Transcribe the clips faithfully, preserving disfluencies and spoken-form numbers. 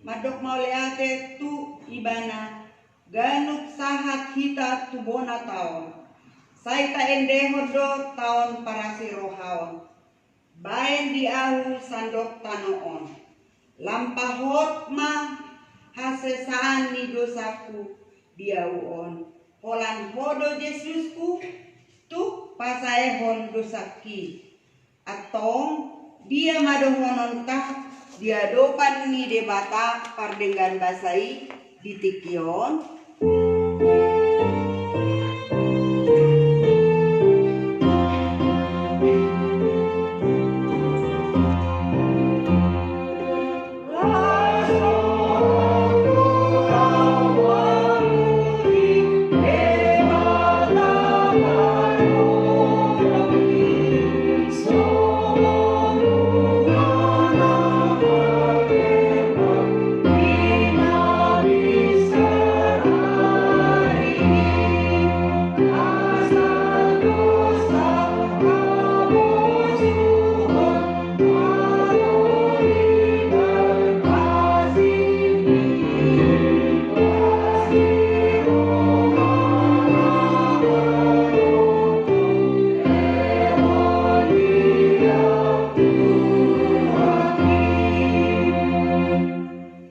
Mandok mauliate tu Ibana, ganup sahat hita tu bona taon. Sai taendehon do taon parasi roha on. Baen di ahu sandok tano on. Lam pahot ma hasesaan ni dosangku di ahu on. Holan Ho do Jesusku, tuk pasaehon dosangki. Antong, dia ma dohononta di adopan ni Debata pardenggan basa i di tingki on?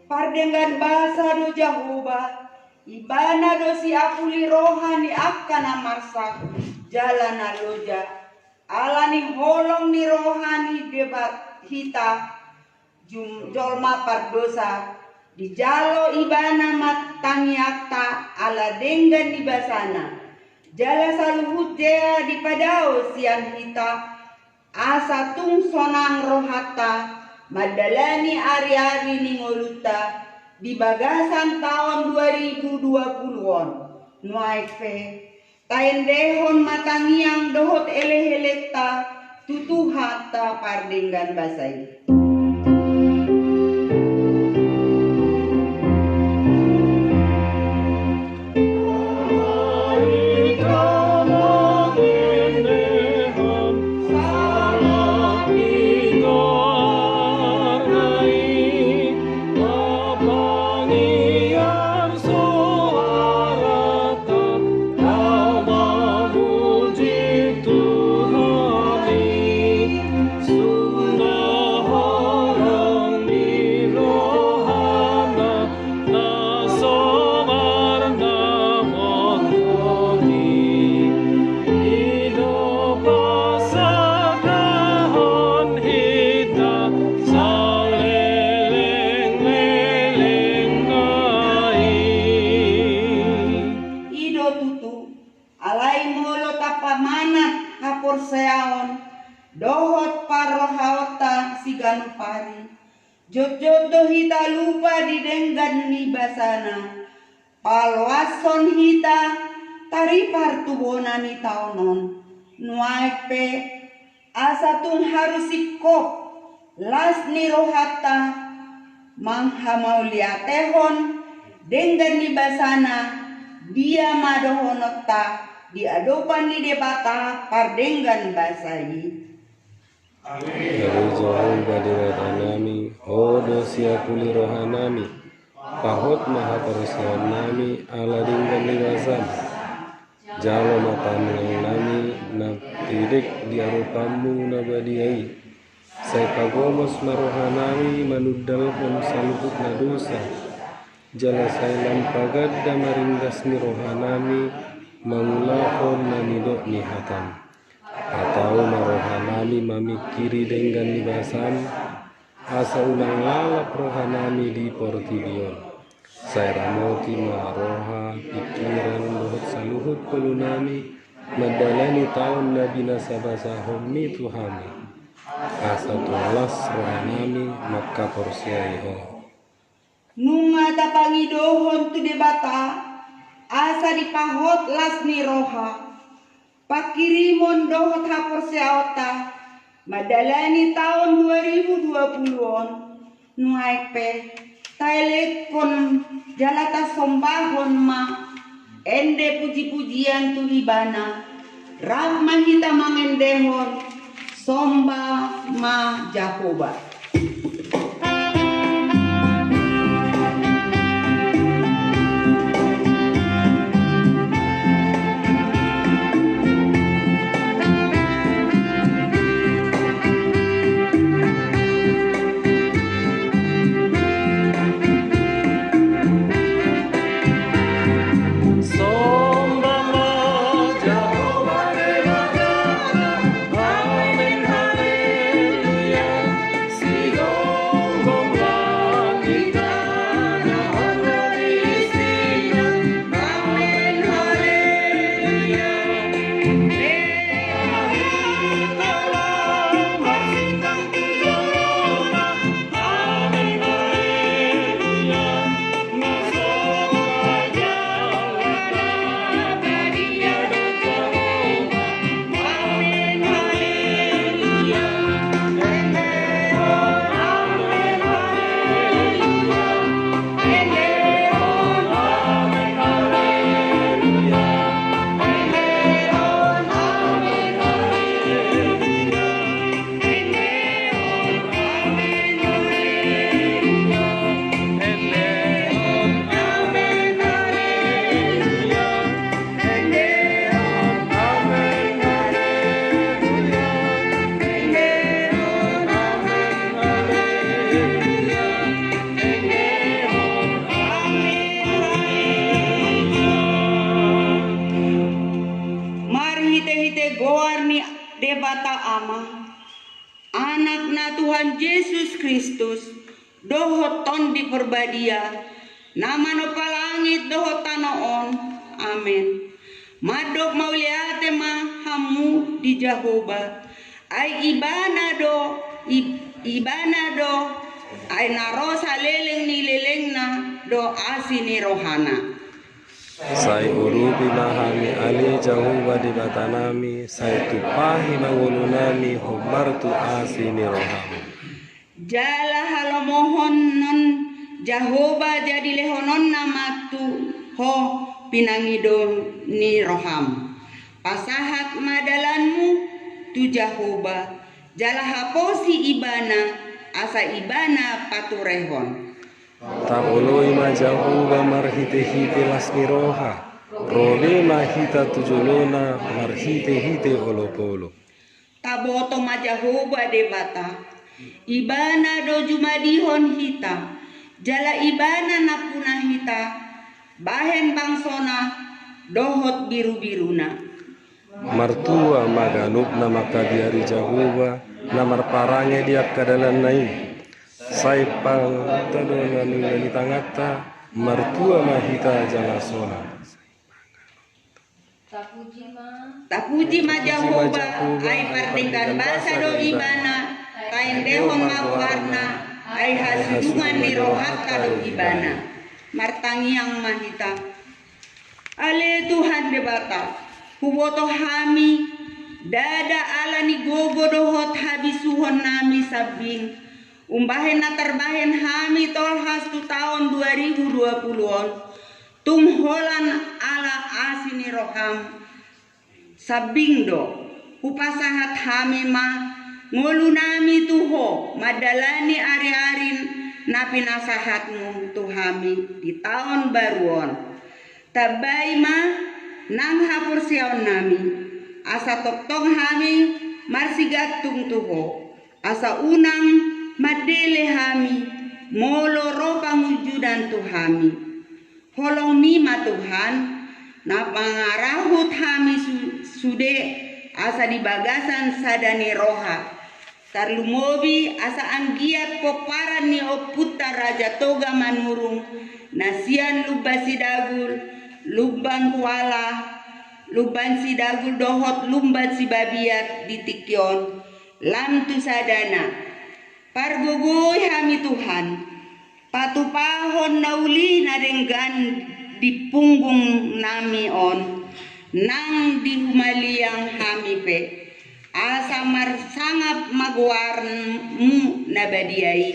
Pardenggan basa do Jahowa, Ibana do siapuli roha ni angka na marsak jala na loja. Ala ni holong ni roha ni Debata hita jum-, jolma pardosa, dijalo Ibana ma tangiangta ala denggan ni basana. Jala saluhut jea dipadao sian hita, asa tung sonang rohanta mandalani ari-ari ni ngolunta di bagasan taon dua ribu dua puluh on. Nuaeng pe, taendehon ma tangiang dohot elek-elekta tu Tuhanta pardenggan basa i. I do tutu, alai molo tapamanat haporseaon dohot parrohaonta siganup ari, jotjot do hita lupa di denggan ni basana. Paloashon hita taripar tu bona ni taon on. Nuaeng pe, asa tung haru singkop las ni rohanta manghamauliatehon denggan ni basana, dia ma dohononta di adopan ni Debata pardenggan basa i. Ale Jahowa Debatanami, Ho do siapuli rohanami, pahot ma haporseaonnami ala denggan ni basam. Jalo ma tangiangnami na tedek di adopanmu na badia i. Sai pagomos ma rohanami manundalhon saluhut na dosa. Jala sai lam paganda ma ringgas ni rohanami mangulahon na nidok ni hatam. Hatau ma rohanami mamingkiri denggan ni basam, asa unang lalap rohanami di portibi on. Sai ramoti ma roha, pingkiran dohot saluhut ngolunami mandalani taon na binasabasahonmi tu hami. Asa tung las rohanami manghaporseai Ho. Nunga tapangidohon tu Debata asa dipahot las ni roha, pangkirimon dohot haporseaonta mandalani taon dua ribu dua puluh on. Nuaeng pe, taelekhon jala tasombahon ma ende pujipujian tu Ibana. Rap ma hita mangendehon: Somba ma Jahowa. Marhitehite goar ni Debata Ama, Anakna Tuhan Jesus Kristus, dohot Tondi Parbadia, na manompa langit dohot tano on. Amen. Mandok mauliate ma hamu di Jahowa, ai Ibana do, i-, Ibana do, ai na ro saleleng ni lelengna do asi ni rohana. Sai urupi ma hami ale Jahowa Debatanami, sai tumpahi ma ngolunami hombar tu asi ni roham. Jala halomohon non Jahowa, jadi lehononna ma tu ho pinangido ni roham. Pasahat ma dalanmu tu Jahowa, jala haposi Ibana, asa Ibana paturehon. Taoloi ma Jahowa marhitehite las ni roha, ro be ma hita tu jolona marhitehite olopolop. Taboto ma Jahowa Debata, Ibana do jumadihon hita, jala Ibana nampuna hita bahen bangsona dohot birubiruna. Martua ma ganup na mangkabiari Jahowa, na marparange di angka dalanna i. Sai panganuta do na nilani tanganta, martua ma hita jala sola. Tapuji ma Jahowa, ai pardenggan basa do Ibana, taendehon ma goarna, ai hasudungan ni rohanta do Ibana. Martangiang ma hita. Ale Tuhan Debata, huboto hami, ndada ala ni gogo dohot habisuhonnami sambing, umbahen na tarbahen hami tolhas tu taon dua ribu dua puluh on, tung holan ala asi ni roham, sambing do, hupasahat hami ma ngolunami tu ho mandalani ariari na pinasahatmu tu hami di taon baru on. Tambai ma nang haporseaonnami, asa tongtong hami marsigantung tu ho, asa unang mandele hami molo ro pangunjunan tu hami. Holongmi ma Tuhan, na mangarahut hami su-, sude asa di bagasan sada ni roha. Tarlumobi asa anggiat pomparan ni ompunta Raja Toga Manurung, na sian Lumban Sidagul, Lumban Kuala, Lumban Sidagul dohot Lumban Sibabiat di tingki on, lam tu sadana. Pargogoi hami Tuhan, patupahon na uli na denggan di punggungnami on, nang di humaliang hami pe, asa marsangap ma goarmu na badia i,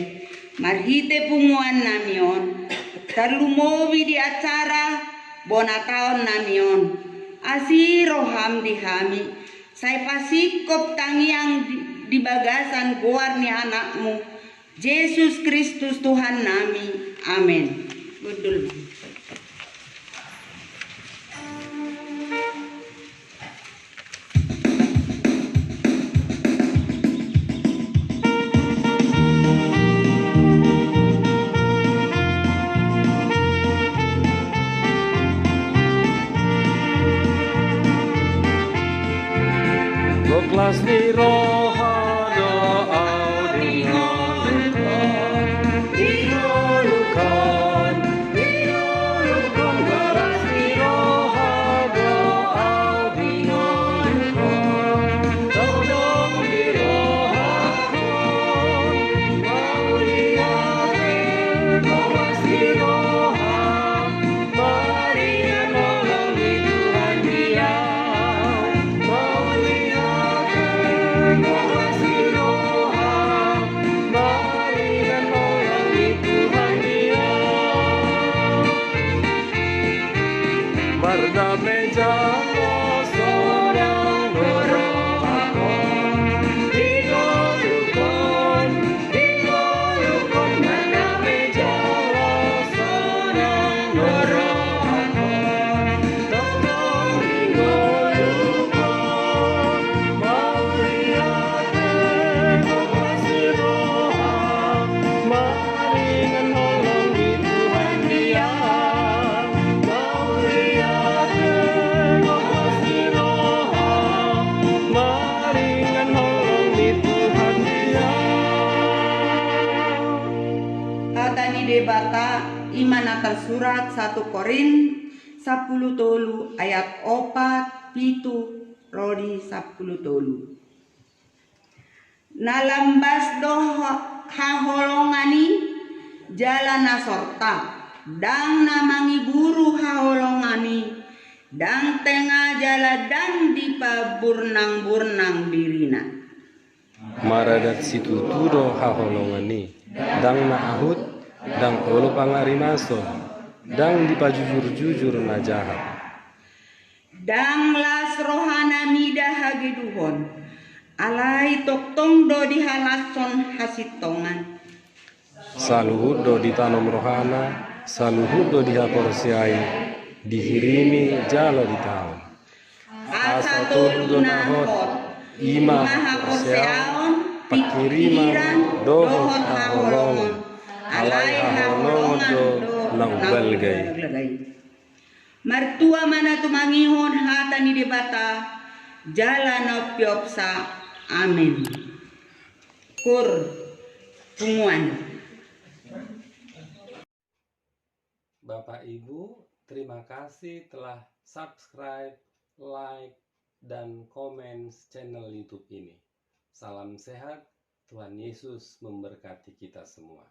marhite punguannami on, tarlumobi di acara bona taonnami on, asi roham di hami, sai pasingkop tangiang di, di bagasan goar ni Anakmu, Jesus Kristus Tuhannami. Amen. Gundul. Gok las ni roha do au di ngolunta, di ngolunta. Mardame jalo sonang do rohangkon, di ngolungkon, di ngolungkon, mardame jalo sonang do rohangkon, tongtong di ngolungkon. Mauliate ma tu si roha, maringan holong di Tuhan Dia. Mauliate ma tu si roha, maringan holong di Tuhan Dia. Hata ni Debata i ma na tarsurat satu Korint sampulu tolu ayat opat, pitu, ro di sampulu tolu. Na lambas do ha-, haholongan i jala na sorta, ndang na mangiburu haholongan i, ndang tenga jala ndang dipaburnang-burnang dirina. Maradat situtu do haholongan i, ndang na ahut, ndang olo pangarimason, ndang dipajujur-jujur na jahat. Ndang las rohana mida hageduhon, alai tongtong do dihalashon hasintongan. Saluhut do ditanom rohana, saluhut do dihaporseai, dihirimi jala ditaon. Asa tolu do na hot, i ma haporseaon, pingkiran dohot haholongon, alai haholongon do na umbalga i. Martua ma na tumangihon hata ni Debata jala na umpeopsa. Amen. Kur punguan. Bapak Ibu, terima kasih telah subscribe, like, dan komen channel YouTube ini. Salam sehat, Tuhan Yesus memberkati kita semua.